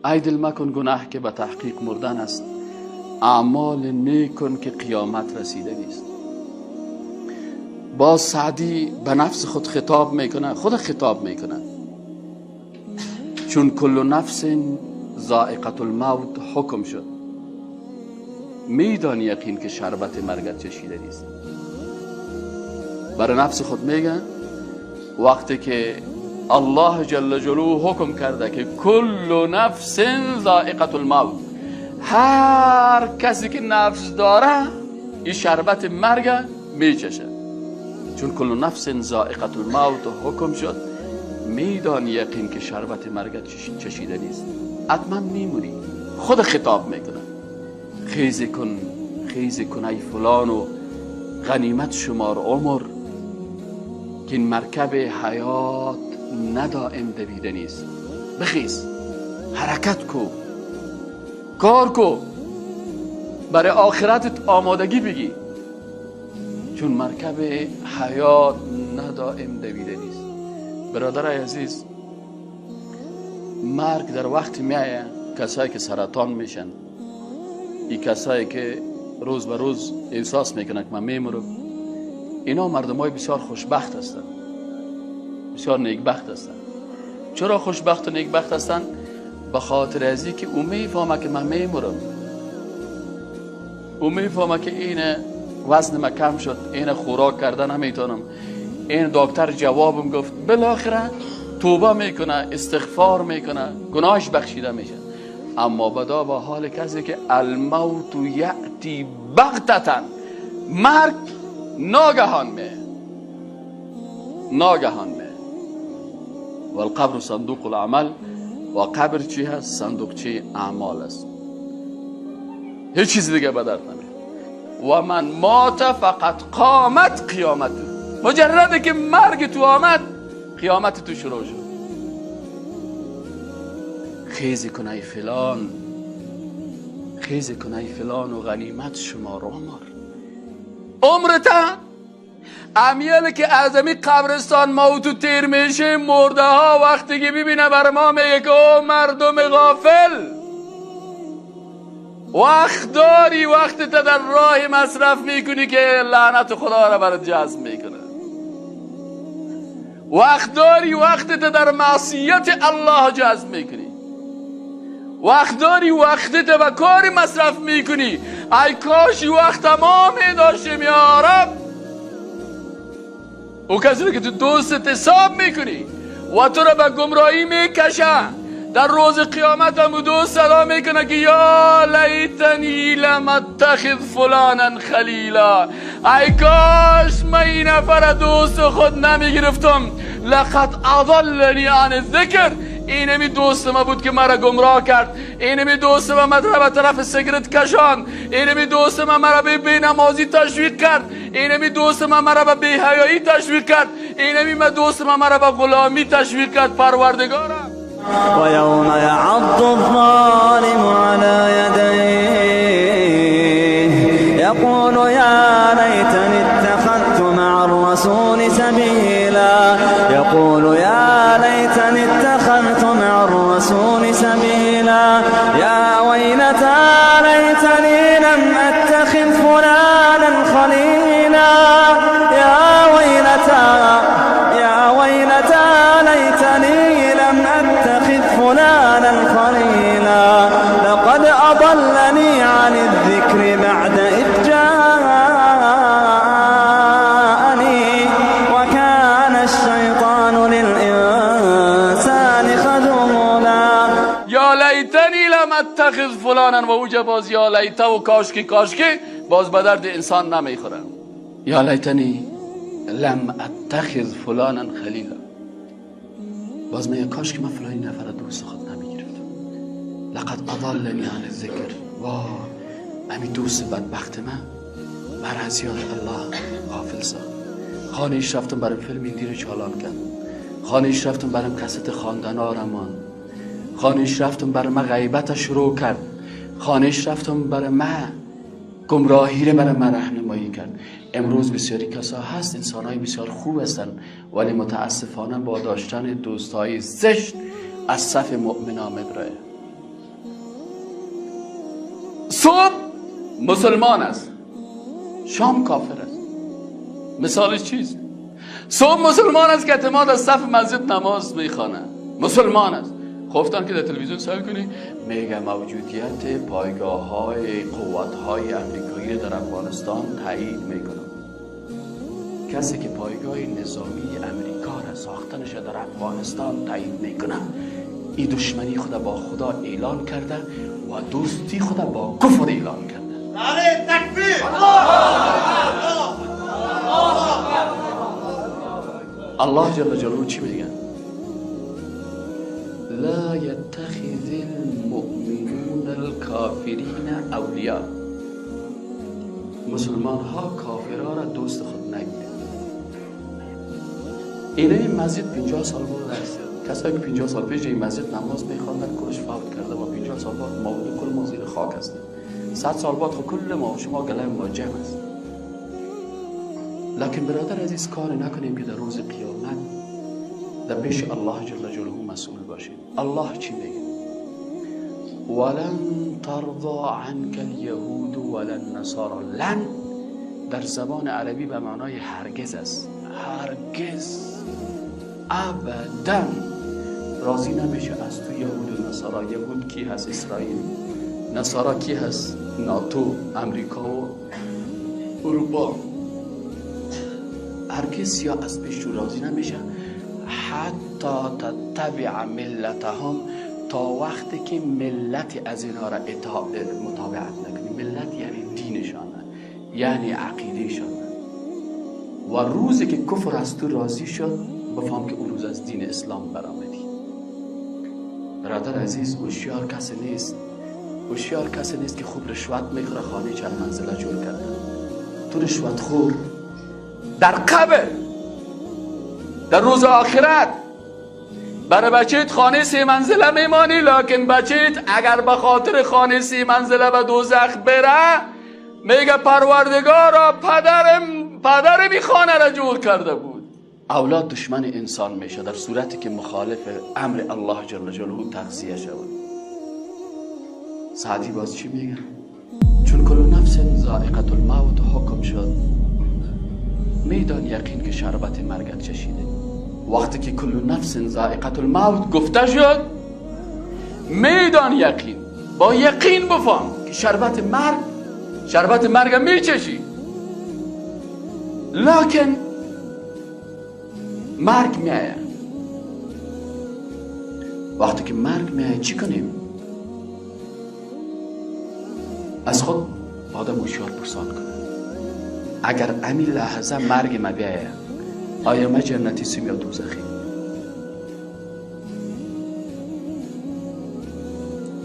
ای دل مکن گناه که به تحقیق مردن است، اعمال نیک کن که قیامت رسیده نیست. باز سعدی به نفس خود خطاب میکنه، خود خطاب میکنه، چون کل نفس ذائقة الموت حکم شد، میدانی یقین که شربت مرگت چشیده نیست. برای نفس خود میگه وقتی که الله جل جلاله حکم کرده که کل نفس ذائقة الموت، هر کسی که نفس داره این شربت مرگ میچشه. چون کل نفس ذائقة الموت حکم شد، میدانی یقین که شربت مرگ چشیده نیست، حتما میمونی. خود خطاب میکنه، خیز کن خیز کن ای فلان و غنیمت شمار عمر، که این مرکب حیات ندائم دویده نیست. بخیز، حرکت کو، کار کو، برای آخرتت آمادگی بگی، چون مرکب حیات ندائم دویده نیست. برادر عزیز، مرگ در وقت میایه کسایی که سرطان میشن، ای کسایی که روز به روز احساس میکنن که من میمرم، اینا مردمای بسیار خوشبخت هستن، بسیار نیکبخت هستن. چرا خوشبخت و نیکبخت هستن؟ به خاطر از اینکه او میفهمه که من میمرم، او میفهمه که این وزن من کم شد، این خوراک کردن نمیتونم، این دکتر جوابم گفت، بالاخره توبه میکنه، استغفار میکنه، گناهش بخشیده میشه. اما بدا با حال کسی که الموت یأتی بغتة، مرگ ناگهان می، ناگهان می. و القبر صندوق العمل، و قبر چی هست؟ صندوق چی؟ اعمال است. هیچ چیز دیگه به درد نمیاد. و من مات فقط قامت قیامت، مجرده که مرگ تو آمد قیامت تو شروع شد. خیزی کن ای فلان، خیزی کن ای فلان و غنیمت شمار عمر. عمرتا امیال که از امی قبرستان موتو تیر میشه، مرده ها وقتی که ببینه بر ما میگه که او مردم غافل، وقت داری، وقت تا در راه مصرف میکنی که لعنت خدا را برات جذب میکنه. وقت داری، وقت تا در معصیت الله جذب میکنی. وقت داری، وقت تا به کاری مصرف میکنی. ای کاش وقت ما میداشتیم یا رب. او کسی که تو دوست حساب میکنی و تو را به گمراهی میکشه، در روز قیامت هم دوست صدا میکنه که یا لیتنی لم اتخذ فلانا خلیلا، ای کاش من این نفر دوست خود نمیگرفتم، لقد اضلنی عن الذکر، اینمی دوست ما بود که مرا گمراه کرد، اینمی دوست ما مرا به طرف سیگرت کشان، اینمی دوست ما مرا به بینمازی تشویق کرد، اینمی دوست ما مرا به بی‌حیایی تشویق کرد، اینمی دوست ما مرا به غلامی تشویق کرد. پروردگارم. و یوم یعض الظالم علی یدیه یقول یا لیتنی اتخذت مع الرسول سبیلا، یقول یا لیتنی اتخذت مع الرسول سبیلا، یا ویلتی لیتنی لم اتخذ فلانا خلیلا، یا ویلتی یا ویلتی لیتنی لم اتخذ فلانا خلیلا، لقد اضلنی عن الذکر بعد اذ جاءنی وکان الشیطان للانسان خذولا. یا لیتنی لم اتخذ فلانا، و اوجا باز یا لیت و کاشکی کاشکی باز به درد انسان نمیخوره. یا لیتنی لم اتخذ فلانا خلیلا، باز میگه کاش که من فلانی نفر دوست خود نمیگرفتم. لقد اضلنی عن الذکر، وای همین دوست بدبخت من بر از یاد الله غافل ساخت. خانه ایش رفتم برای فیلم هندی رو چالان کرد، خانه ایش رفتم برام کست خواندن آرمان، خانه ایش رفتم برای من غیبت شروع کرد، خانه ایش رفتم برای من گمراهی رو برای من راهنمایی کرد. امروز بسیاری کسا هست، انسانهای بسیار خوب هستن، ولی متاسفانه با داشتن دوستای زشت از صف مؤمنا میبرایه. صبح مسلمان است، شام کافر است. مثالش چیست؟ صبح مسلمان است که اعتماد از صف مسجد نماز میخوانه، مسلمان است. خفتن که در تلویزیون سیل کنی میگه موجودیت پایگاه های قوت های امریکایی در افغانستان تایید میکنه. کسی که پایگاه نظامی امریکا را ساختنش در افغانستان تایید میکنه، این دشمنی خود با خدا اعلان کرده و دوستی خود با کفر اعلان کرده. نعره تکبیر! الله جل جلاله چی میگه؟ لا يتخذ المؤمنون الكافرین اولیاء. مسلمان ها کافرها را دوست خود نگیرند. اینه این مسجد 50 سال بعد است. کسایی که 50 سال پیش این مسجد نماز میخواندن کلش فوت کرده و 50 سال بعد ما و کل ما زیر خاک هستیم. 100 سال بعد خب کل ما و شما گله ما جمع است. لکن برادر عزیز، کار نکنیم که در روز قیامت در پیش الله جل جلاله مسئول باشیم. الله چی میگه؟ ولن ترضى عنك اليهود ولا النصارى. لن در زبان عربی به معنای هرگز است. هرگز، ابدا راضی نمیشه از تو یهود و نصارا. یهود کی هست؟ اسرائیل. نصارا کی هست؟ ناتو، امریکا و اروپا. هرگز یا از پیش تو راضی نمیشه حتی تتبع ملتهم، تا وقتی که ملت از اینها را متابعت نکنی. ملت یعنی دینشان، یعنی عقیدهشان. و روزی که کفر از تو راضی شد، بفهم که اون روز از دین اسلام برآمدی. برادر عزیز، هوشیار کسی نیست، هوشیار کسی نیست که خوب رشوت میخوره خانه چند منزله جور کرده. تو رشوت خور در قبر، در روز آخرت برای بچهت خانه 3 منزله میمانی، لکن بچهت اگر به خاطر خانه 3 منزله به دوزخ بره، میگه پروردگارا پدرم این خانه را جور کرده بود. اولاد دشمن انسان میشه در صورتی که مخالف امر الله جل جلاله تغذیه شود. سعدی باز چی میگه؟ چون کل نفس ذائقه الموت حکم شد، میدان یقین که شربت مرگت چشیده. وقتی که کل نفس ذائقه الموت گفته شد، میدان یقین، با یقین بفهم که شربت مرگ میچشی، لکن مرگ میآید. وقتی که مرگ میآید چی کنیم؟ از خود آدم هوشیار پرسان کنه، اگر همین لحظه مرگ ما بیاید، آیا ما جنتی سیم یا دوزخی؟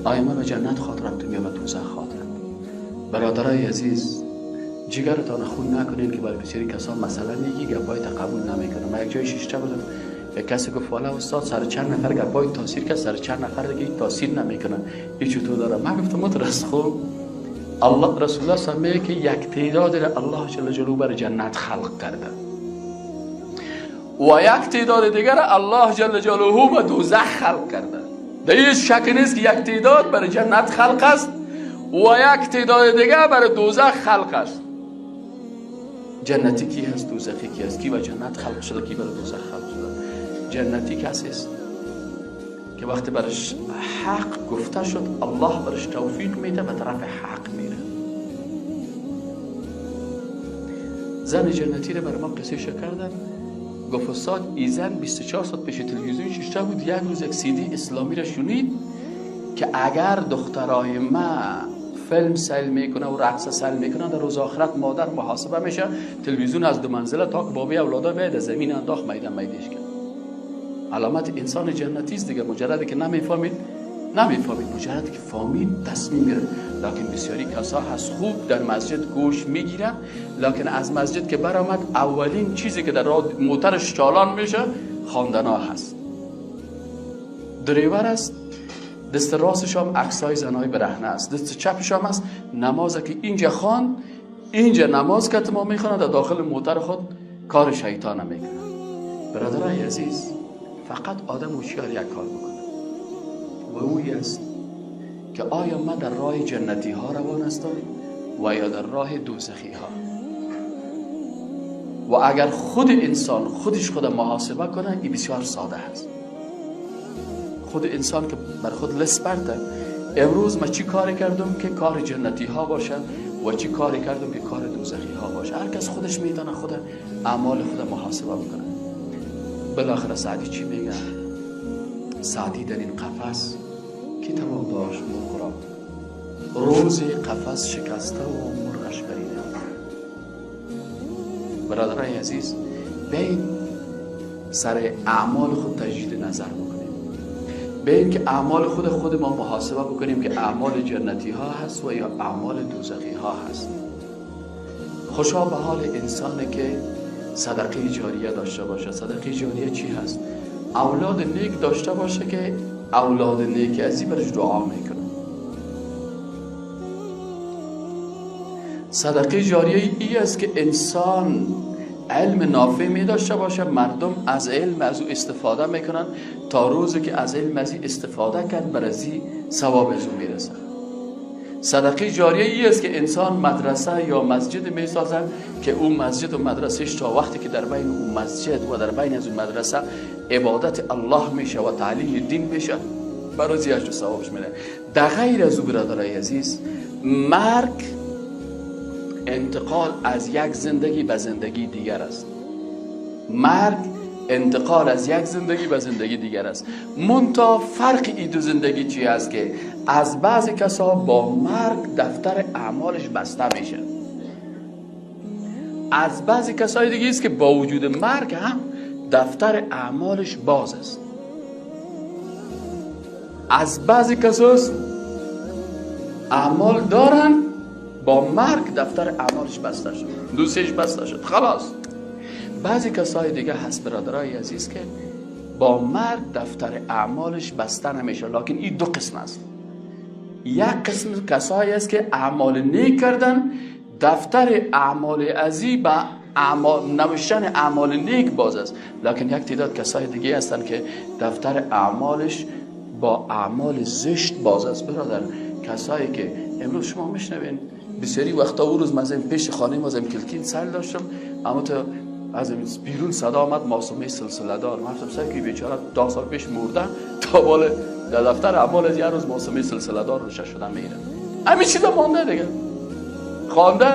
آیا ما به جنت خواهد رفتیم یا به دوزخ خواهد رفت؟ برادرای عزیز، جگرتان خون نکنین که برای بسیاری کسان مثلا میگی گپای تا قبول نمیکنه. من یک جای شیشته بودم، یک کسی گفت والا استاد سر چند نفر گپای تاثیر کرد، سر چند نفر دیگه تاثیر نمیکنه، این چطور داره؟ من گفتم مترس. خب الله رسول الله صلی الله علیه و که یک تعداد الله جل جلاله بر جنت خلق کرده و یک تعداد دیگر الله جل جلاله به دوزخ خلق کرده. در هیچ شک نیست که یک تعداد بر جنت خلق است و یک تعداد دیگر بر دوزخ خلق است. جنتی کی هست؟ دوزخی کی هست؟ کی به جنت خلق شده؟ کی بر دوزخ خلق شده؟ جنتی کسی است که وقتی برش حق گفته شد، الله برش توفیق میده، به طرف حق میره. زن جنتی رو بر ما قصه کردن، گفت استاد ای زن 24 ساعت پیش تلویزیون شیشته بود، یک روز یک سیدی اسلامی را شنید که اگر دخترای ما فیلم سیل میکنه و رقص سیل میکنه، در روز آخرت مادر محاسبه میشه. تلویزیون از 2 منزله تا که بابی اولادا بیاد زمین انداخت، میدان میدیش کرد. علامت انسان جنتی است دیگه. مجرد که نمیفهمید، مجرد که فهمید تصمیم میره. لکن بسیاری کسا هست خوب در مسجد گوش میگیره، لکن از مسجد که برآمد اولین چیزی که در موترش چالان میشه خواندنا هست. دریور است، دست راستش هم عکسای زنای برهنه است، دست چپش هم است نماز که اینجا خواند، اینجا نماز که ما میخوانه، در داخل موتر خود کار شیطان میکنه. برادرای عزیز، فقط آدم هوشیار یک کار بکنه و اوی است که که آیا من در راه جنتی ها روان هستم و یا در راه دوزخی ها. و اگر خود انسان خودش خود محاسبه کنه، این بسیار ساده هست. خود انسان که بر خود لس برده، امروز من چی کاری کردم که کار جنتی ها باشه و چی کاری کردم که کار دوزخی ها باشه. هر کس خودش میتونه خود اعمال خود محاسبه بکنه. بالاخره سعدی چی میگه؟ سعدی در این قفس کی توان داشت مرغ را، روزی قفس شکسته و مرغش بریده. برادرای عزیز، بیاین سر اعمال خود تجدید نظر بکنیم، بیاین که اعمال خود ما محاسبه بکنیم که اعمال جنتی ها هست و یا اعمال دوزخی ها هست. خوشا به حال انسانی که صدقه جاریه داشته باشه. صدقه جاریه چی هست؟ اولاد نیک داشته باشه که اولاد نیک ازی برش دعا میکنه. صدقه جاریه ای است که انسان علم نافع می داشته باشه، مردم از علم از او استفاده میکنن تا روزی که از علم از استفاده کرد بر ازی ثواب از او میرسه. صدقه جاریه ای است که انسان مدرسه یا مسجد میسازه که او مسجد و مدرسهش تا وقتی که در بین او مسجد و در بین از او مدرسه عبادت الله میشه و تعلیم دین میشه، برای اجر و ثوابش میره. در غیر از او برادرای عزیز، مرگ انتقال از یک زندگی به زندگی دیگر است. مرگ انتقال از یک زندگی به زندگی دیگر است. منتها فرق این دو زندگی چی است؟ که از بعضی کسا با مرگ دفتر اعمالش بسته میشه، از بعضی کسای دیگه است که با وجود مرگ هم دفتر اعمالش باز است. از بعضی کساست اعمال دارن، با مرگ دفتر اعمالش بسته شد، دوستش بسته شد، خلاص. بعضی کسای دیگه هست برادرای عزیز که با مرگ دفتر اعمالش بسته نمیشه، لکن این دو قسم است. یک قسم کسایی است که اعمال نیک کردن، دفتر اعمال ازی با نوشتن اعمال نیک باز است، لکن یک تعداد کسای دیگه هستند که دفتر اعمالش با اعمال زشت باز است. برادر، کسایی که امروز شما میشنوین بسیاری وقتا، او روز من پیش خانه ما زم کلکین سر داشتم، اما تا از بیرون صدا آمد معصومه سلسله دار. من گفتم سر که بیچاره 10 سال پیش مرده تا بالا در دفتر اعمال از یه روز معصومه سلسله دار روشه شدن میره. همین چیزا مانده دیگه، خوانده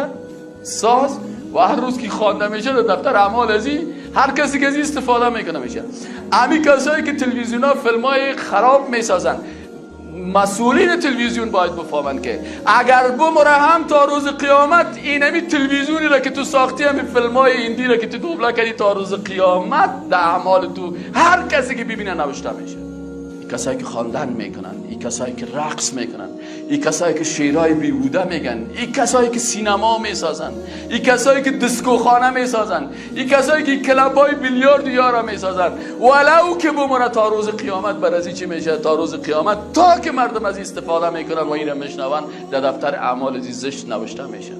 ساز و هر روز که خوانده میشه در دفتر اعمال ازی هر کسی که از استفاده میکنه میشه. همین کسایی که تلویزیون ها فیلم های خراب میسازن، مسئولین تلویزیون باید بفهمن که اگر بمره هم تا روز قیامت اینمی تلویزیونی را که تو ساختی، همین فیلم های هندی را که تو دوبله کردی، تا روز قیامت در اعمال تو هر کسی که ببینه نوشته میشه. این کسایی که خواندن میکنن، این کسایی که رقص میکنن، این کسایی که شعرهای بیهوده میگن، این کسایی که سینما میسازن، این کسایی که دیسکو خانه میسازن، این کسایی که کلابای بیلیارد یارا میسازن، ولو که بمونه تا روز قیامت بر از چی میشه؟ تا روز قیامت تا که مردم از استفاده میکنن و این را میشنون در دفتر اعمال زشت نوشته میشه.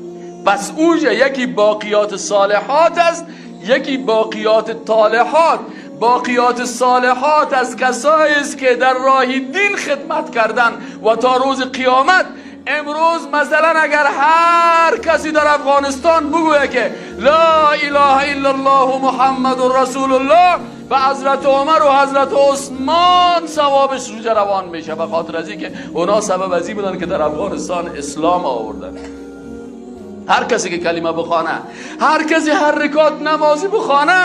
پس اوجه یکی باقیات صالحات است، یکی باقیات طالحات. باقیات صالحات از کسایی است که در راه دین خدمت کردن و تا روز قیامت. امروز مثلا اگر هر کسی در افغانستان بگوید که لا اله الا الله محمد رسول الله، به حضرت عمر و حضرت عثمان ثوابش رو روان میشه، به خاطر از اینکه اونا سبب از این بودن که در افغانستان اسلام آوردن. هر کسی که کلمه بخوانه، هر کسی هر رکعت نمازی بخوانه،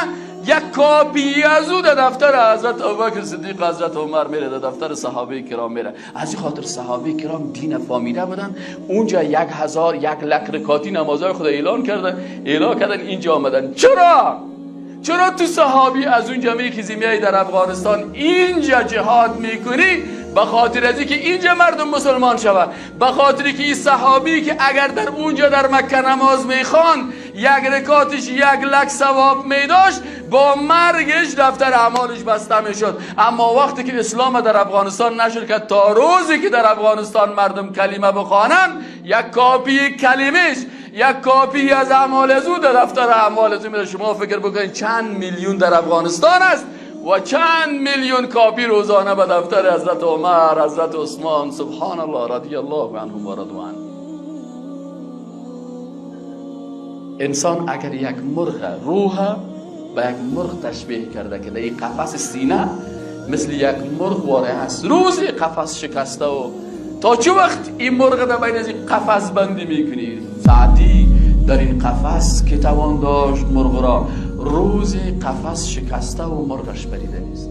یک کاپی از او در دفتر حضرت ابوبکر صدیق، حضرت عمر میره، در دفتر صحابه کرام میره. از این خاطر صحابه کرام دین فامیده بودن. اونجا 1000 1 لک رکاتی نمازهای خود اعلان کردن، اینجا آمدن. چرا تو صحابی از اونجا میخیزی میای در افغانستان اینجا جهاد میکنی؟ به خاطر از اینکه اینجا مردم مسلمان شود، به خاطر که این صحابی که اگر در اونجا در مکه نماز میخواند یک رکاتش 1 لک ثواب میداشت، با مرگش دفتر اعمالش بسته میشد. اما وقتی که اسلام در افغانستان نشد که تا روزی که در افغانستان مردم کلمه بخوانند، یک کاپی کلمهش، یک کاپی از اعمال از او در دفتر اعمال از او میره. شما فکر بکنید چند میلیون در افغانستان است و چند میلیون کاپی روزانه به دفتر حضرت عمر، حضرت عثمان، سبحان الله، رضی الله عنهم و رضوا عنه. انسان اگر یک مرغ، روح به یک مرغ تشبیه کرده که در این قفس سینه مثل یک مرغ واره است، روزی قفس شکسته و تا چه وقت این مرغ در بین از این قفس بندی میکنی؟ سعدی در این قفس که توان داشت مرغ را، روزی قفس شکسته و مرغش پریده نیست.